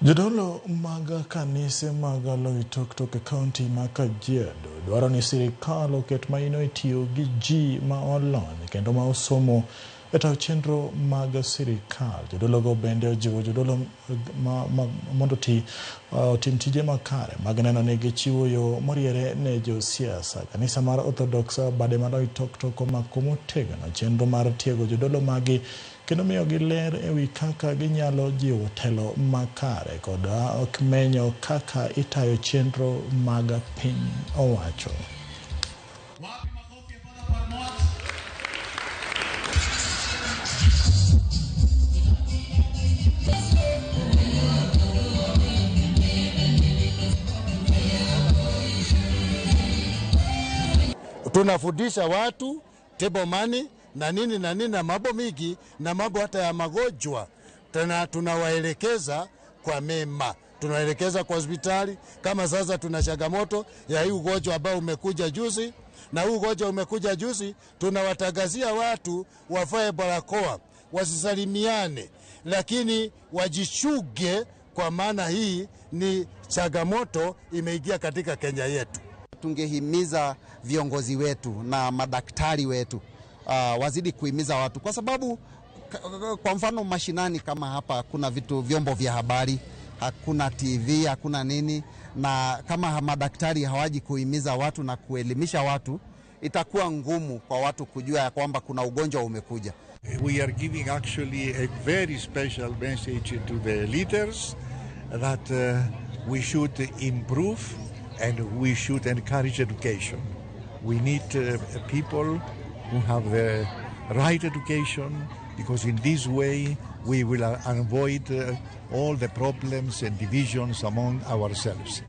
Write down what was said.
Jodolo mag kanise mag Loitoktok e kaunti ma Kajiado dwaro ni sirikal oket maino e tiyo gi ji ma olony kendo ma osomo e tayo chenro mag sirikal. Jodologo bende ojiwo jodolo mondo otim tije makare mag neno ni gichiwo yo moriere ne josiasa. Kanisa mar Orthodox bade ma Loitoktok omako motegno chenro mar tiego jodolo magi kendo miyogi ler e wi kaka ginyalo jiwo telo makare kod menyo kaka itayo chenro mag piny owacho. Tunafundisha watu table money na nini na nini na mambo mingi na mambo hata ya magonjwa. Tena tunawaelekeza kwa mema, tunaelekeza kwa hospitali. Kama sasa tuna changamoto ya hii ugonjwa ambao umekuja juzi, na huu ugonjwa umekuja juzi, tunawatangazia watu wavae barakoa, wasisalimiane, lakini wajichuge, kwa maana hii ni changamoto imeingia katika Kenya yetu. Tungehimiza viongozi wetu na madaktari wetu wazidi kuhimiza watu, kwa sababu kwa mfano mashinani kama hapa kuna vitu vyombo vya habari, hakuna TV, hakuna nini, na kama madaktari hawaji kuhimiza watu na kuelimisha watu, itakuwa ngumu kwa watu kujua ya kwamba kuna ugonjwa umekuja. We are giving actually a very special message to the leaders that we should improve and we should encourage education. We need people who have the right education, because in this way we will avoid all the problems and divisions among ourselves.